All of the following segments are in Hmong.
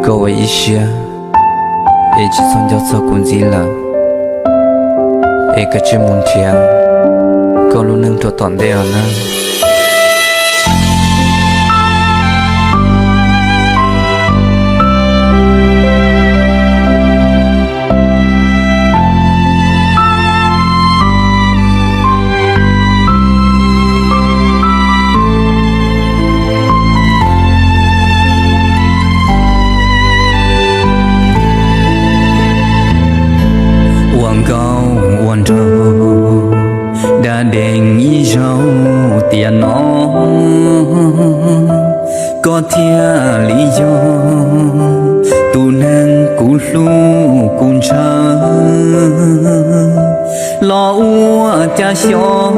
Koj ua ib siab es tsis txhob nco txog kuv ntxiv lawm, es koj cia li mus nrhiav koj lub neej rau tom ntej os nawb. Ua nkauj ua nraug, da dees ib zaug tiam no, koj thiaj li yog tus neeg kuv hlub kuv ntshaw. Los ua cas xyov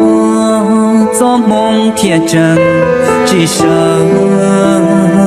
txoj hmoo thiaj tseem tsis sawv.